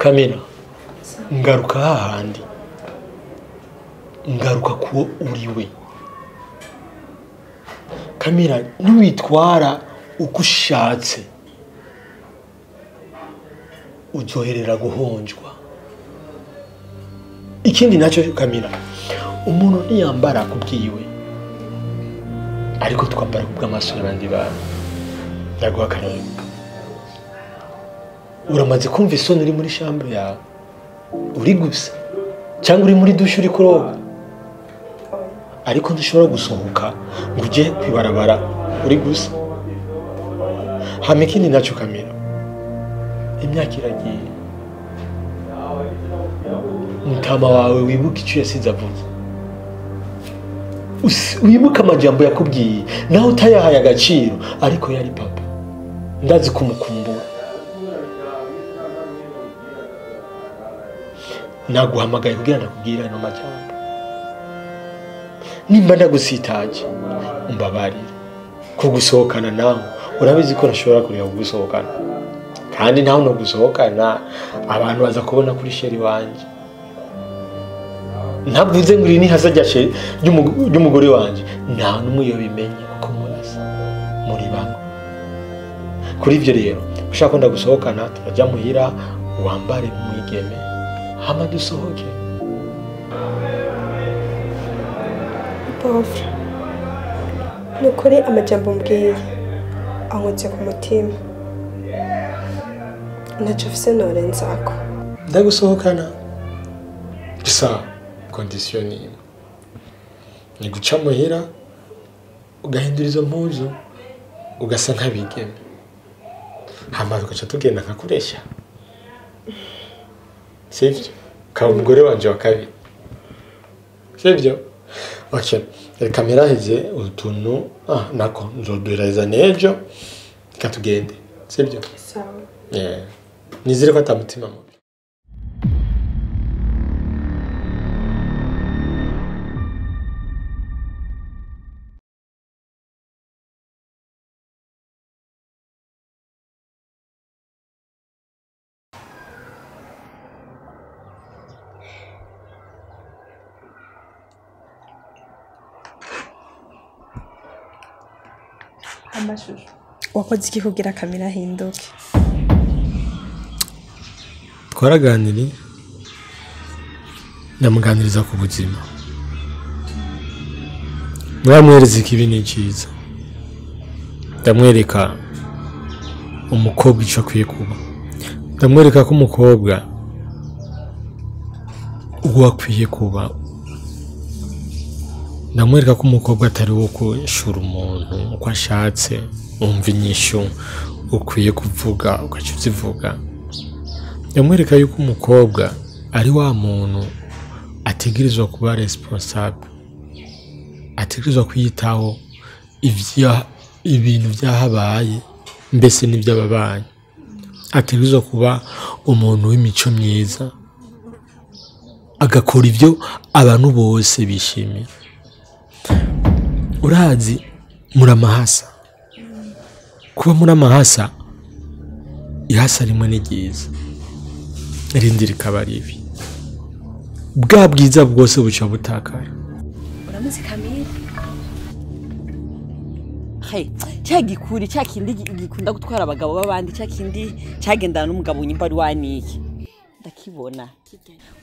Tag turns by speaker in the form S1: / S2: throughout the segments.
S1: Kamera, ngaruka hahandi, ngaruka kuwo uriwe. Kamera, niwitwara uko ushatse uzoherera guhonjwa. Ikindi nacyo Kamera, umuntu ntiyambara kubwiwe, ariko twambara kubw'amaso y'abandi bantu. Ndaguha akarorero. Uramaze kumva isoni uri muri chambre yawe uri gusa, cyangwa uri muri douche uri kuroga, ariko ntushobora gusohoka ngo ujye kwibarabara uri gusa. Hama ikindi nacyo Kamera, imyaka iragiye, mutama wawe wibuke icyo yasize avuze, wibuke amajambo yakubwiye, nawe utayahaye agaciro, ariko yari papa. Ndazi kumukumbura. Naguhamagaye kugira ndakubwira ano majambo. Nimba ndagusitaje umbabarire. Kugusohokana nawe urabizi ko nashobora kureka kugusohokana, kandi nawe no gusohokana abantu baza kubona kuri sheri wanje. Ntavuze ngo iri ni hazajya sheri ry'umugore wanje, nta n'umwe yobimenye kuko murasa muri bamwe. Kuri ivyo rero ushaka ko ndagusohokana, turajya muhira wambare mwigeme hama dusohoke.
S2: Pauvre, nukuri amajambo mbwiye ankotse ku mutima, ntacyo mfise norenzako.
S1: Ndagusohokana gusa condition ni imwe, ni guca muhira ugahindura izo mpuzu ugasa nk'abigeme, hama tugaca tugenda nkakuresha, sivyo? Ukaba umugore wanje wa kabiri, sivyo? Okay, reka mperaheze utuntu, nako nzoduhereza n'ejo, reka tugende, sivyo?
S2: Sawa.
S1: Yeah. Nizere ko ata mutima mubi.
S2: Amashusho wakoze iki kugira Kamera ahinduke?
S1: Twaraganiriye, ndamuganiriza ku buzima, ndamwereza ikibi n'icyiza, ndamwereka umukobwa icyo akwiye kuba, ndamwereka ko umukobwa uwo akwiye kuba, ndamwereka ko umukobwa atari uwo kushura umuntu uko ashatse, wumva inyishu ukwiye kuvuga ugaca uzivuga. Ndamwereka yuko umukobwa ari wa muntu ategerezwa kuba responsable, ategerezwa kwiyitaho ibintu byahabaye mbese n'iby'ababanyi, ategerezwa kuba umuntu w'imico myiza, agakora ibyo abantu bose bishimira. Urazi muramahasa, kuba muramahasa ihasa rimwe ni ryiza, irindi rikaba ribi, bwa bwiza bwose buca butakara.
S3: Uramuzi Kamira?
S4: Hey, cya gikuri cya kindi gikunda gutwara abagabo b'abandi, cya kindi cyagendana n'umugabo nyimba ari waniki, ndakibona.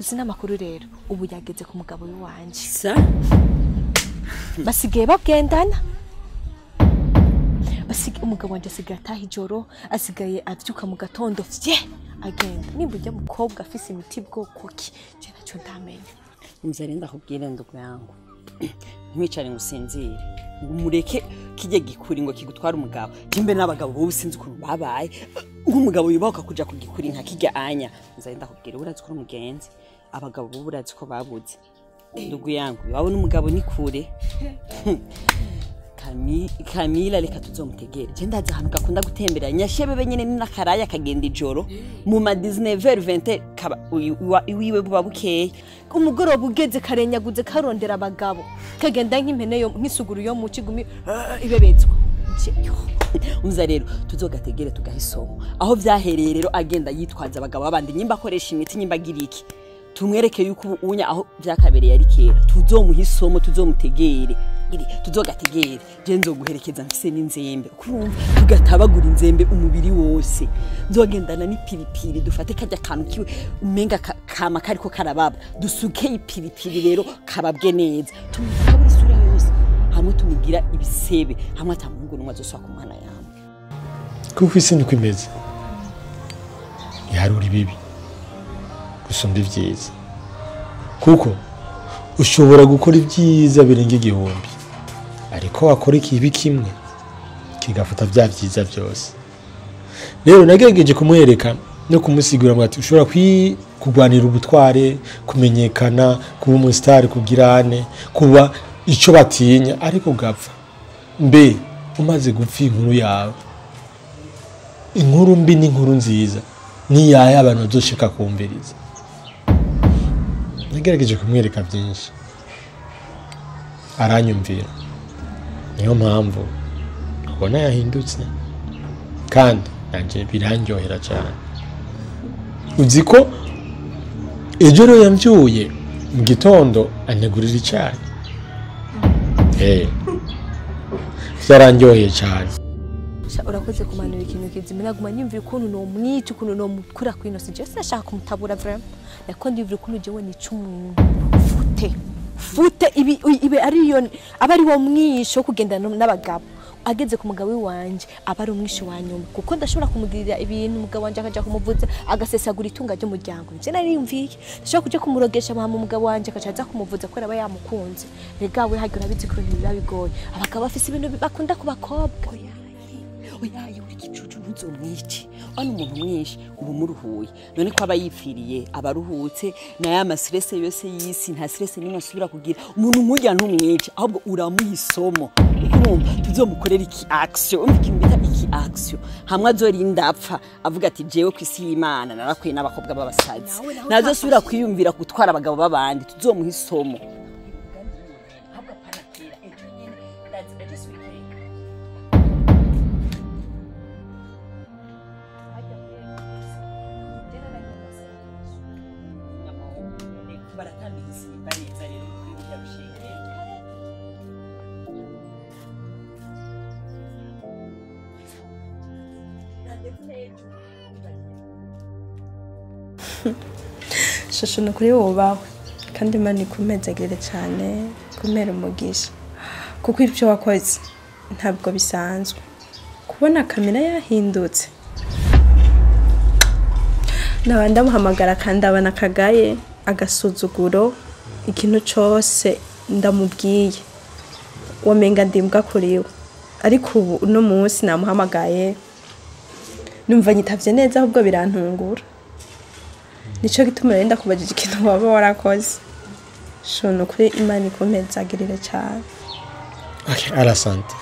S3: Uzi n'amakuru rero ubu yageze ku mugabo wanje.
S4: Sa
S3: basigaye bagendana, umugabo wanje asigaye ataha ijoro, asigaye avyuka mu gatondo fye agenda. Nimba ujya mukobwa afise imiti bwoko ki, je naco ndamenya.
S4: Nzari ndakubwira ndugu yangu, nkwicare ngo usinzire, ngo umureke kijye gikuri ngo kigutwara umugabo. Jimbe n'abagabo bo sinzi ukuntu babaye, nk'umugabo yubahuka kuja kugikuri nka kijya anya. Nzari ndakubwira urazi ko umugenzi, abagabo bo urazi ko babuze. Ndugu yangu wabona umugabo ni kure. Kamila reka tuzomutegere. Je ndazi ahantu gakunda gutembera nyashebebe nyene ni nakaraya kagenda ijoro mu ma 19h20 kaba iwiwe buba bukeye.
S3: Umugoroba ugeze karenyaguze karondera abagabo, kagenda nk'impene yo nk'isuguru yo mu kigumi ibebetswa.
S4: Umza rero tuzogategere tugahisomo aho vyahereye rero agenda yitwaza abagabo abandi nyimba akoresha imiti nyimba giriki tumwereke yuko ubunya aho vyakabereye ari kera tuzomuhisomo tuzomutegere iri tuzogategere je nzoguherekeza mfise n'inzembe kurumva tugatabagura inzembe umubiri wose nzogendana n'ipiripiri dufate kajya kantu kiwe umenga kama kariko karababa dusuke ipiripiri rero kababwe neza tumukabura isura yose hamwe tumugira ibisebe hamwe atamungu numwe azoswa ku mwana yawe
S1: kuko isi niko imeze iharura ibibi gusumba ibyiza kuko ushobora gukora ibyiza birenga 1000 ariko wakora ikibi kimwe kigafata bya byiza byose. Rero nagerageje kumwereka no kumusigura ngo ati ushobora kugwanira ubutware kumenyekana kuba umustar kugirane kuba ico batinya ariko gapfa mbe umaze gupfa inkuru yawe inkuru mbi n'inkuru nziza ni yaye abantu bazoshika kumviriza. Nagerageje kumwereka byinshi aranyumvira niyo mpamvu ubona yahindutse kandi nanje birandyohera cyane. Uzi ko ejo rero yambyuye mu gitondo antegurira icyayi byarandyoheye cyane.
S3: Urakoze kumanura ikintu kizima naguma nyumvira ukuntu no mwica ukuntu no mukura kwino sije sinashaka kumutabura vraiment nako ndivira ukuntu jewe nica umuntu fute ibi ibe ariyo aba ari wo mwisho kugendana n'abagabo ageze ku mugabo wanje aba ari umwisho wa nyuma kuko ndashobora kumugirira ibintu umugabo wanje akaja kumuvuza agasesagura itunga ry'umuryango nje nariyumviye ndashobora kuja kumurogesha mama umugabo wanje akaca kumuvuza ko araba yamukunze regawe hagira abizi ko ibintu biba bigoye abagabo bafise ibintu bakunda ku bakobwa.
S4: Oya uri kicucu ntuzomwice ano umuntu mwinshi ubu muruhuye none ko aba yipfiriye abaruhutse na ya mastress yose yisi nta stress nimwe asubira kugira umuntu nkujya ntumwice ahubwo uramuha isomo ukurumva tuzomukorera iki action ikintu bita iki action hamwe azorinda apfa avuga ati jewe kwisi y'Imana narakwiye n'abakobwa b'abasazi nazosubira kwiyumvira gutwara abagabo babandi tuzomuha isomo.
S2: Shasho nukuri wobawe kandi Imana ikumezagire cyane kumera umugisha kuko ibyo wakoze ntabwo bisanzwe kubona kamera yahindutse nabanda muhamagara kandi abana kagaye agasuzuguro ikintu cyose ndamubwiye wamenga ndimbwa kuriwe ariko ubu uno munsi namuhamagaye numva nyitavye neza ahubwo birantungura nico gituma renda kubajije ikintu waba warakoze shono kuri Imana ikomezagirire cyane.
S1: Okay, à la santé.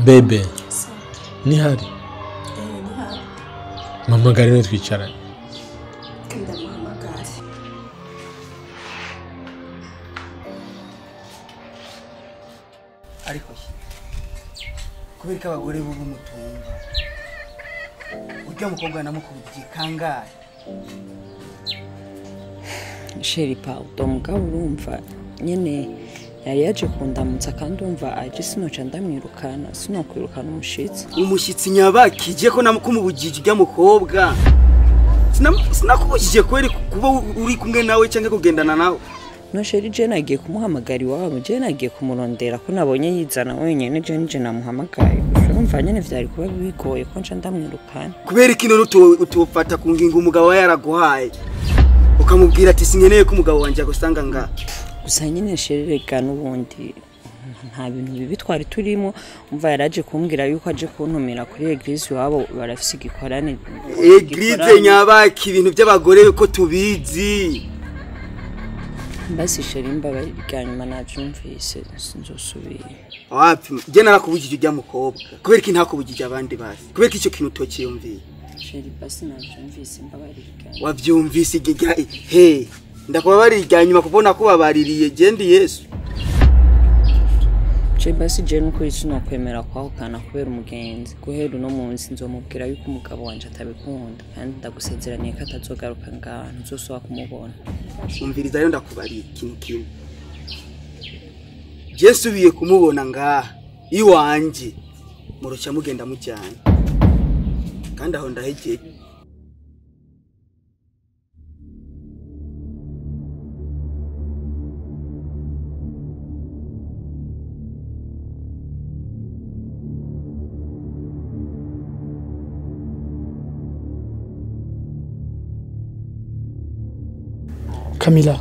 S1: Bebe. Ni hari. Mama gari no twicaranye.
S2: Ndamuhamagara.
S5: Ariko kubera ko abagore bubu mutumba urya mukobwa namukubye kangahe
S4: Sheri pardon mugabo urumva nyene yari yaje kundamutsa kandi umva aje sinoca ndamwirukana sinokwirukana umushitsi
S5: nyabakije ko namukumubujije urya mukobwa sinakubujije kweri kuba uri kumwe nawe cyangwa kugendana nawe.
S4: No sheri je nagiye kumuhamagara iwabo je nagiye kumurondera ko nabonye yizana wenyene je nje namuhamagaye urumva nyene vyari kuba bigoye ko nca ndamwirukana
S5: kubera ikintu utofata ku ngingo umugabo we yaraguhaye ukamubwira ati sinkeneye ko umugabo wanje agusanga nga
S4: gusa nyene sheri rega n'ubundi nta bintu bibi twari turimo umva yaraje kumbwira yuko aje kuntumira kuri eglise iwabo barafise igikorane
S5: eglise nyabaki ibintu by'abagore ko tubizi
S4: Basi sheri mbabarira nyuma navyumvise sinzosubira.
S5: Wapi je narakubujije ujya mukobwa kubera iki ntakubujije abandi basi kubera iki icyo kintu utokiyumviye
S4: Sheri basi navyumvise mbabarira.
S5: Wavyumvise he Ndakubabarira irya nyuma kuko nakubabaririye je ndi Yesu.
S4: Je basi je nuko sinokwemera kwahukana kubera umugenzi. Guhera uno munsi nzomubwira yuko umugabo wanje atabikunda kandi ndagusezeraniye ko atazogaruka ngaha, ntuzosubira kumubona.
S5: Umviriza rero ndakubariye ikintu kimwe. Je nsubiye kumubona ngaha iwanje muroca mugenda mujyanye, kandi aho ndahegeye.
S6: Kamila,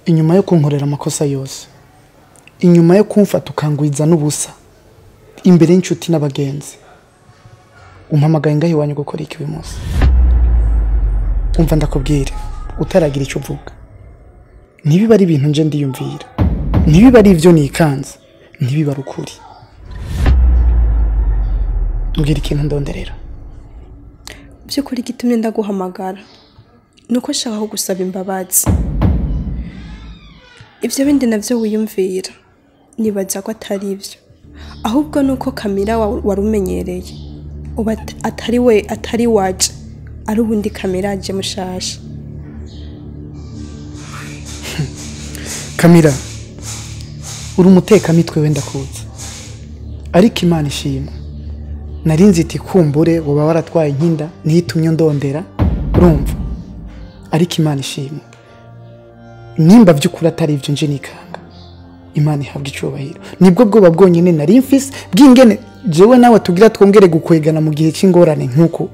S6: inyuma yo kunkorera amakosa yose, inyuma yo kumfata ukangwiza n'ubusa imbere y'inshuti n'abagenzi, umpamagaye ngaho iwanyu gukora iki uyu munsi? Umva ndakubwire utaragira icyo uvuga, ntibiba ari ibintu nje ndiyumvira, ntibiba ari ibyo nikanze, ntibiba ari ukuri. Mbwira ikintu ndonderera.
S2: By'ukuri gitumye ndaguhamagara nuko nshaka kugusaba imbabazi. Ibyo bindi navyo wiyumvira nibaza ko atari ibyo, ahubwo nuko Kamila wari umenyereye uba atari we, atari waje, ari ubundi Kamila aje mushasha.
S6: Kamila, uri umutekamitwe wenda kuza, ariko Imana ishimwe. Nari nzi kumbure woba waratwaye inkinda nitumye ndondera, urumva, ariko Imana ishimwe. Nimba by'ukuri atari ibyo nje nikanga, Imana ihabwa icyubahiro. Nibwo bwoba bwonyine nari mfise bw'ingene jewe nawe tugira twongere gukwegana mu gihe cy'ingorane nkuko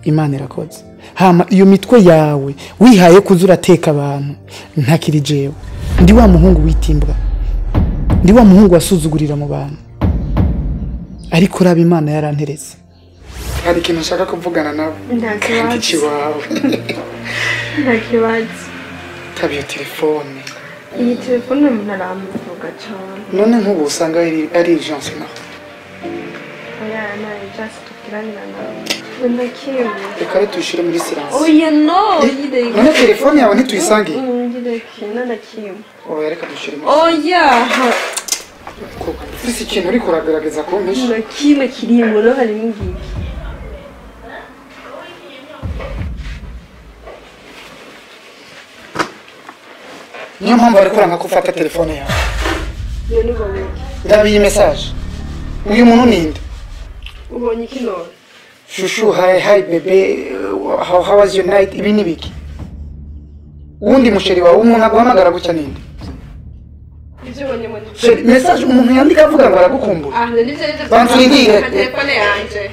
S6: Imana irakoze. Hama iyo mitwe yawe wihaye kuza urateka abantu, ntakiri jewe. Ndi wa muhungu witimbwa, ndi wa muhungu wasuzugurira mu bantu, ariko raba Imana yaranteretse. Hari ikintu nshaka kuvugana nawe.
S2: Nta kibazo. Nta kibazo.
S6: Tabiyo telefone.
S2: Iyi telefone umuntu aramuvuga cyane.
S6: None nk'ubu usanga ari urgence naho.
S2: Oya, nta urgence tukiranira nawe. Ndakimwe.
S6: Reka rero tuyishyire muri silence.
S2: Oya no, yireke.
S6: None telefone yawe ntituyisangiye?
S2: Yireke, nandakimwe.
S6: Oya reka dushyire muri.
S2: Oya.
S6: Ufise ikintu uriko uragerageza kumpisha?
S2: Ndakimwe kirimo no harimo ingiki.
S6: Niyo mpamvu ariko uranga ko ufata telefone yawe.
S2: None ubonye iki?
S6: Ndaba iyi message. Uyu muntu ninde?
S2: Ubonye iki none?
S6: Shushu, hi hi bebe, how was your night? Ibi ni biki? Uwundi musheri wawe umuntu aguhamagara gutya ninde?
S2: Ivyo ubonye muri
S6: Sheri, message umuntu yandika avuga ngo aragukumbura.
S2: Ah, nivyo nivyo.
S6: Banza urindire.
S2: Telefone yanje.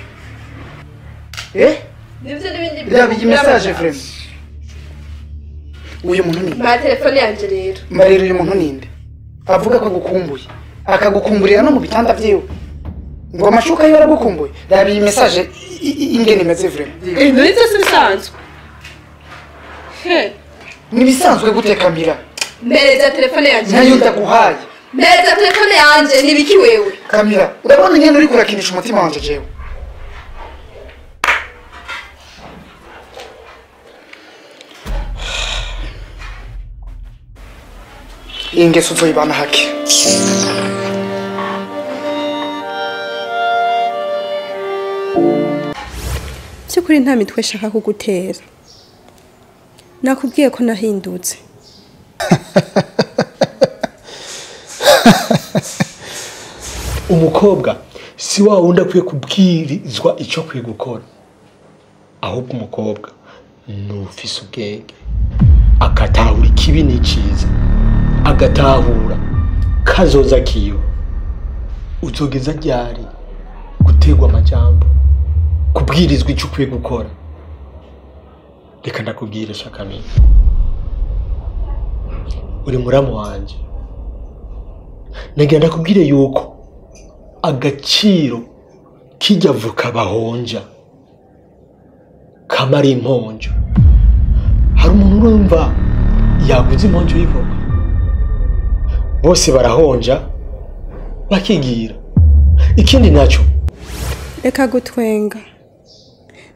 S6: Eh?
S2: Nivyo n'ibindi.
S6: Ndaba iyi message vraiment. Uyu muntu ninde?
S2: Ba telefone yanje rero.
S6: Mbarira uyu muntu ninde? Avuga ko agukumbuye. Akagukumburira no mu bitanda vyiwe. Ngo amashuka yiwe aragukumbuye. Raba iyi message ingene imeze vraiment.
S2: Nivyo si bisanzwe. He.
S6: Ni bisanzwe gute Kamila?
S2: Mpereza telefone yanje.
S6: Nayo ndaguhaye.
S2: Mpereza telefone yanje nibiki wewe?
S6: Kamila, urabona ingene uriko urakinisha umutima wanje jewe. Ingeso uzoyibana hake.
S2: By'ukuri nta mitwe nshaka kugutera. Nakubwiye ko nahindutse.
S1: Umukobwa si wa wundi akwiye kubwirizwa icyo akwiye gukora, ahubwo umukobwa ni ufise ubwenge, agatahura ikibi n'iciza, agatahura kazoza kiwe. Uzogeza ryari gutegwa amajambo, kubwirizwa icyo ukwiye gukora? Reka ndakubwire Shakamira, uri muramu wanje, nagira ndakubwire yuko agaciro kijya vuka bahonja kamara imponjo. Hari umuntu urumva yaguze imponjo y'ivoka, bose barahonja bakigira. Ikindi nacyo,
S2: reka gutwenga.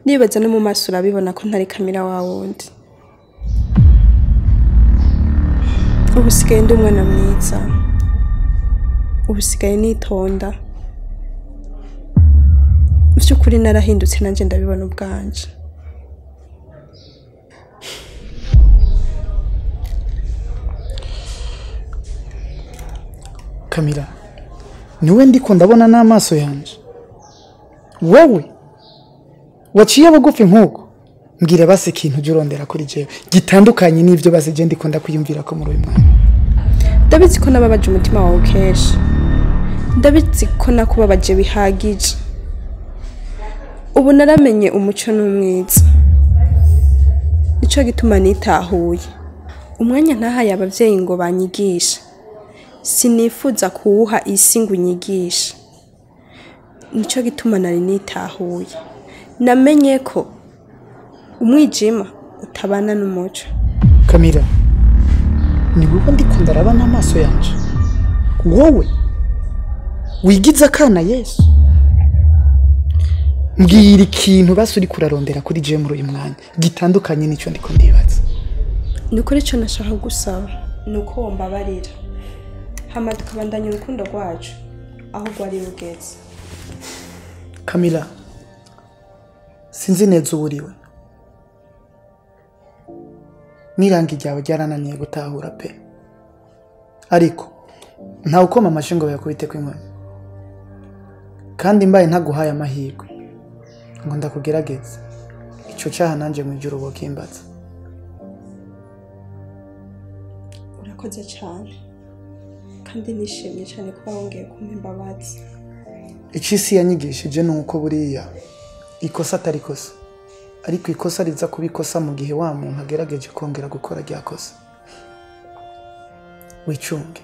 S2: Nibaza no mu maso urabibona ko ntari Kamira wa wundi. Ubu sigaye ndi umwana mwiza. Ubu sigaye nitonda. By'ukuri narahindutse nanjye ndabibona ubwanje.
S6: Kamira, niwe ndiko ndabona n'amaso yanje. Wowe waciye bugufi nkuko mbwira basi ikintu ujye kuri jewe gitandukanye n'ibyo basi je ndiko ndakwiyumvira ko muri uyu mwanya.
S2: Ndabizi ko nababaje umutima wawe kenshi. Ndabizi ko nakubabaje bihagije. Ubu naramenye umuco n'umwiza. Nico gituma nitahuye. Umwanya ntahaye abavyeyi ngo banyigishe. Sinifuza kuwuha isi ngo unyigishe. Nico gituma nari nitahuye. Namenye ko umwijima utabana n'umuco.
S6: Kamira, ni wowe ndiko ndaraba n'amaso yanje. Wowe wigize akana Yesu. Mbwira ikintu basi uri kurarondera kuri jewe muri uyu mwanya gitandukanye n'icyo ndiko ndibaza.
S2: Nukuri ico nashaka gusaba nuko wombabarira. Hama tukabandanya urukundo rwacu aho rwari rugeze.
S6: Kamila, sinzi neza uburiwe. N'irangi ryawe ryarananiye gutahura pe. Ariko ntawe ukoma amashyi ngo bayakubite kw'inkoni. Kandi mbaye ntaguhaye amahirwe ngo ndakugerageze, ico cyaha nanje mu ijuru bokimbaza.
S2: Urakoze cyane. Kandi nishimye cyane kuba wongeye kumpa imbabazi.
S6: Icyo isi yanyigishije ni uko buriya ikosa atari ikosa, ariko ikosa riza kuba ikosa mu gihe wa muntu agerageje kongera gukora rya kosa. Wicunge.